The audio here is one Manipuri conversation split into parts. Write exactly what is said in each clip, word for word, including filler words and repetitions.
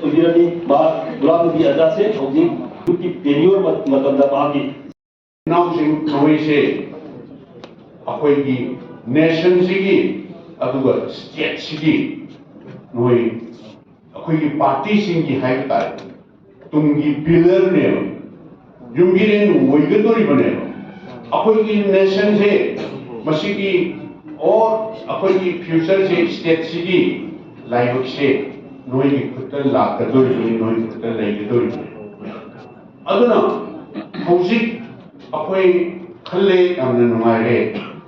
ꯑꯣꯏꯕꯤꯔꯝꯃꯤ꯫ ꯃꯍꯥꯛ ꯒꯨꯂꯥꯝ ꯅꯕꯤ ꯑꯖꯥꯗꯁꯦ ꯍꯧꯖꯤꯛ ꯌꯨꯠꯀꯤ ꯇꯦꯅ꯭ꯌꯣꯔ ꯃꯇꯝꯗ ꯃꯍꯥꯛꯀꯤ ꯏꯅꯥꯎꯁꯤꯡ ꯅꯈꯣꯏꯁꯦ ꯑꯩꯈꯣꯏꯒꯤ ꯅꯦꯁꯟꯁꯤꯒꯤ ꯑꯗꯨꯒ ꯁ꯭ꯇꯦꯠꯁꯤꯒꯤ ꯅꯣꯏ ꯑꯩꯈꯣꯏꯒꯤ ꯄꯥꯔꯇꯤꯁꯤꯡꯒꯤ ꯍꯥꯏꯕ ꯇꯥꯔꯦ ꯇꯨꯡꯒꯤ ꯄꯤꯂꯔꯅꯦꯕ, ꯌꯨꯝꯕꯤꯔꯦꯟ ꯑꯣꯏꯒꯗꯧꯔꯤꯕꯅꯦꯕ꯫ ꯑꯩꯈꯣꯏꯒꯤ ꯅꯦꯁꯟꯁꯦ ꯃꯁꯤꯒꯤ ꯑꯣ ꯑꯩꯈꯣꯏꯒꯤ ꯐ꯭ꯌꯨꯆꯔꯁꯦ ꯁ꯭ꯇꯦꯠꯁꯤꯒꯤ ꯂꯥꯏꯕꯛꯁꯦ ꯅꯣꯏꯒꯤ ꯈꯨꯠꯇ ꯂꯥꯛꯀꯗꯧꯔꯤꯕꯅꯤ, ꯅꯣꯏꯒꯤ ꯈꯨꯠꯇ ꯂꯩꯒꯗꯧꯔꯤꯕꯅꯤ꯫ ꯑꯗꯨꯅ ꯍꯧꯖꯤꯛ ꯑꯩꯈꯣꯏ ꯈꯜꯂꯦ, ꯌꯥꯝꯅ ꯅꯨꯡꯉꯥꯏꯔꯦ꯫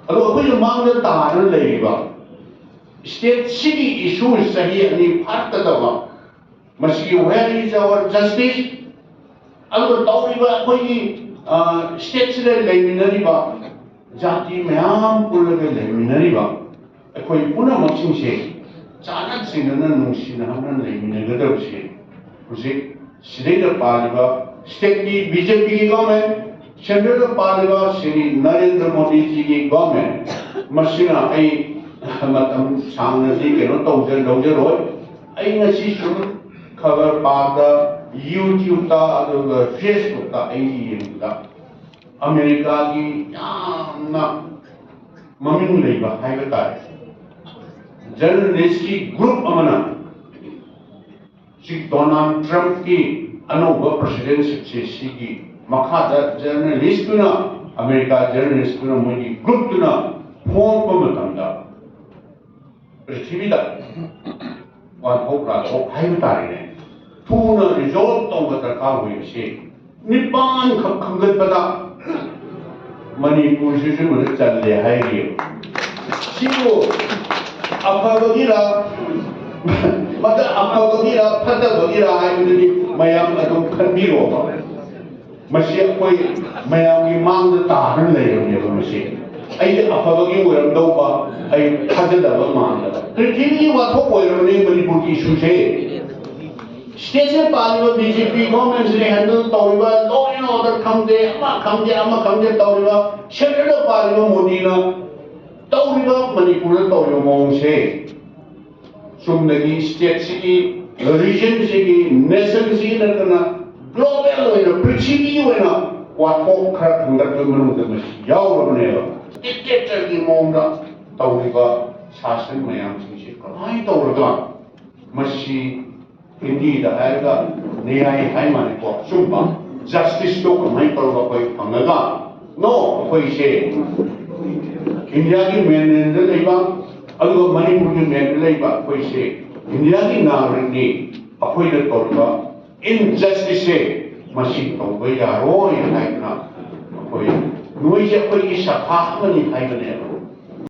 ꯑꯗꯣ ꯑꯩꯈꯣꯏꯒꯤ ꯃꯥꯡꯗ ꯇꯥꯗꯨꯅ ꯂꯩꯔꯤꯕ ꯁ꯭ꯇꯦꯠꯁꯤꯒꯤ ꯏꯁꯨ ꯆꯍꯤ ꯑꯅꯤ ꯐꯥꯔꯛꯀꯗꯕ ꯃꯁꯤꯒꯤ where is our justice? ꯑꯗꯨꯒ ꯇꯧꯔꯤꯕ ꯑꯩꯈꯣꯏꯒꯤ ꯁ꯭ꯇꯦꯠꯁꯤꯗ ꯂꯩꯃꯤꯟꯅꯔꯤꯕ ꯖꯥꯇꯤ ꯃꯌꯥꯝ ꯄꯨꯜꯂꯒ ꯂꯩꯃꯤꯟꯅꯔꯤꯕ ꯑꯩꯈꯣꯏ ꯄꯨꯝꯅꯃꯛꯁꯤꯡꯁꯦ ꯆꯥꯟꯅ ꯆꯤꯟꯅꯅ ꯅꯨꯡꯁꯤꯅꯅ ꯂꯩꯃꯤꯟꯅꯒꯗꯕꯁꯦ ꯍꯧꯖꯤꯛ ꯁꯤꯗꯩꯗ ꯄꯥꯜꯂꯤꯕ ꯁ꯭ꯇꯦꯠꯀꯤ ꯕꯤ ꯖꯦ ꯄꯤꯒꯤ ꯒꯣꯔꯃꯦꯟ, ꯁꯦꯟꯇ꯭ꯔꯦꯜꯗ ꯄꯥꯜꯂꯤꯕ ꯁ꯭ꯔꯤ ꯅꯔꯦꯟꯗ꯭ꯔ ꯃꯣꯗꯤꯖꯤꯒꯤ ꯒꯣꯔꯃꯦꯟ, ꯃꯁꯤꯅ ꯑꯩ ꯃꯇꯝ ꯁꯥꯡꯅꯗꯤ ꯀꯩꯅꯣ ꯇꯧꯖ ꯂꯧꯖꯔꯣꯏ꯫ ꯑꯩ ꯉꯁꯤ ꯁꯨꯝ ꯈꯕꯔ ꯄꯥꯕꯗ, ꯌꯨꯇ꯭ꯌꯨꯕꯇ ꯑꯗꯨꯒ ꯐꯦꯁꯕꯨꯛꯇ ꯑꯩ ꯌꯦꯡꯕꯗ ꯑꯃꯦꯔꯤꯀꯥꯒꯤ ꯌꯥꯝꯅ ꯃꯃꯤꯡ ꯂꯩꯕ ꯍꯥꯏꯕ ꯇꯥꯔꯦ ꯖꯔꯅꯦꯂꯤꯁꯀꯤ ꯒ꯭ꯔꯨꯞ ꯑꯃꯅ ꯍꯧꯖꯤꯛ ꯗꯣꯅꯥꯜꯗ ꯇ꯭ꯔꯝꯞꯀꯤ ꯑꯅꯧꯕ ꯄ꯭ꯔꯁꯤꯗꯦꯟꯁꯤꯞꯁꯦ ꯁꯤꯒꯤ ꯃꯈꯥꯗ ꯖꯔꯅꯦꯂꯤꯁꯇꯨꯅ, ꯑꯃꯦꯔꯤꯀꯥ ꯖꯔꯅꯦꯂꯤꯁꯇꯨꯅ ꯃꯣꯏꯒꯤ ꯒ꯭ꯔꯨꯞꯇꯨꯅ ꯐꯣꯡꯉꯛꯄ ꯃꯇꯝꯗ ꯄ꯭ꯔꯤꯊꯤꯕꯤꯗ ꯋꯥꯊꯣꯛ ꯂꯥꯊꯣꯛ ꯍꯥꯏꯕ ꯇꯥꯔꯦꯅꯦ, ꯊꯨꯅ ꯔꯤꯖꯣꯜꯕ ꯇꯧꯕ ꯗꯔꯀꯥꯔ ꯑꯣꯏꯔꯤꯁꯦ ꯅꯤꯄꯥꯟꯈꯛ ꯈꯟꯒꯠꯄꯗ ꯃꯅꯤꯄꯨꯔꯁꯤꯁꯨ ꯃꯗꯨ ꯆꯜꯂꯦ ꯍꯥꯏꯔꯤꯕ꯫ ꯁꯤꯕꯨ ꯑꯐꯕꯒꯤꯔ, ꯃꯗꯨ ꯑꯐꯕꯒꯤꯔ ꯐꯠꯇꯕꯒꯤꯔ ꯍꯥꯏꯕꯗꯨꯗꯤ ꯃꯌꯥꯝ ꯑꯗꯨꯝ ꯈꯟꯕꯤꯔꯣꯕ꯫ ꯃꯁꯤ ꯑꯩꯈꯣꯏ ꯃꯌꯥꯝꯒꯤ ꯃꯥꯡꯗ ꯇꯥꯗꯨꯅ ꯂꯩꯔꯕꯅꯦꯕ꯫ ꯃꯁꯤ ꯑꯩꯗꯤ ꯑꯐꯕꯒꯤ ꯑꯣꯏꯔꯝꯗꯧꯕ ꯑꯩ ꯊꯥꯖꯗꯕ ꯃꯥꯟꯗꯕ ꯄ꯭ꯔꯤꯊꯤꯕꯤꯒꯤ ꯋꯥꯊꯣꯛ ꯑꯣꯏꯔꯕꯅꯤ ꯃꯅꯤꯄꯨꯔꯒꯤ ꯏꯁꯨꯁꯦ꯫ ꯁ꯭ꯇꯦꯠꯁꯤꯗ ꯄꯥꯜꯂꯤꯕ ꯕꯤ ꯖꯦ ꯄꯤ ꯒꯣꯔꯃꯦꯟꯁꯤꯅ ꯍꯦꯟꯗꯜ ꯇꯧꯔꯤꯕ law and order ꯈꯪꯗꯦ, ꯑꯃ ꯈꯪꯗꯦ, ꯑꯃ ꯈꯪꯗꯦ ꯇꯧꯔꯤꯕ, ꯁꯦꯟꯇ꯭ꯔꯦꯜꯗ ꯄꯥꯜꯂꯤꯕ ꯃꯣꯗꯤꯅ ꯇꯧꯔꯤꯕ, ꯃꯅꯤꯄꯨꯔꯗ ꯇꯧꯔꯤꯕ ꯃꯑꯣꯡꯁꯦ ꯆꯨꯝꯅꯒꯤ ꯁ꯭ꯇꯦꯠꯁꯤꯒꯤ ꯔꯤꯖꯟꯁꯤꯒꯤ, ꯅꯦꯁꯟꯁꯤꯒꯤ ꯅꯠꯇꯅ ꯒ꯭ꯂꯣꯕꯦꯜ ꯑꯣꯏꯅ, ꯄ꯭ꯔꯤꯊꯤꯕꯤ ꯑꯣꯏꯅ ꯋꯥꯊꯣꯛ ꯈꯔ ꯈꯟꯒꯠꯄꯒꯤ ꯃꯅꯨꯡꯗ ꯃꯁꯤ ꯌꯥꯎꯔꯕꯅꯦꯕ꯫ ꯗꯤꯛꯇꯦꯇꯔꯒꯤ ꯃꯑꯣꯡꯗ ꯇꯧꯔꯤꯕ ꯁꯥꯁꯟ ꯃꯌꯥꯝꯁꯤꯡꯁꯤ ꯀꯃꯥꯏꯅ ꯇꯧꯔꯒ ꯃꯁꯤ ꯍꯤꯟꯗꯤꯗ ꯍꯥꯏꯔꯒ ꯅ꯭ꯌꯥꯏ ꯍꯥꯏ ꯃꯥꯜꯂꯦꯀꯣ, ꯑꯆꯨꯝꯕ ꯖꯁꯇꯤꯁꯇꯣ ꯀꯃꯥꯏꯅ ꯇꯧꯔꯒ ꯑꯩꯈꯣꯏ ꯐꯪꯉꯒ, ꯅꯣ, ꯑꯩꯈꯣꯏꯁꯦ ꯏꯟꯗꯤꯌꯥꯒꯤ ꯃꯦꯟꯂꯦꯟꯗ ꯂꯩꯕ, ꯑꯗꯨꯒ ꯃꯅꯤꯄꯨꯔꯒꯤ ꯃꯦꯟꯗ ꯂꯩꯕ ꯑꯩꯈꯣꯏꯁꯦ ꯏꯟꯗꯤꯌꯥꯒꯤ ꯅꯥꯒꯔꯤꯛꯅꯤ, ꯑꯩꯈꯣꯏꯗ ꯇꯧꯔꯤꯕ ꯏꯟꯖꯁꯇꯤꯁꯁꯦ ꯃꯁꯤ ꯇꯧꯕ ꯌꯥꯔꯣꯏ ꯍꯥꯏꯗꯅ ꯑꯩꯈꯣꯏ, ꯅꯣꯏꯁꯦ ꯑꯩꯈꯣꯏꯒꯤ ꯁꯥꯈꯥ ꯑꯃꯅꯤ ꯍꯥꯏꯕꯅꯦꯕ꯫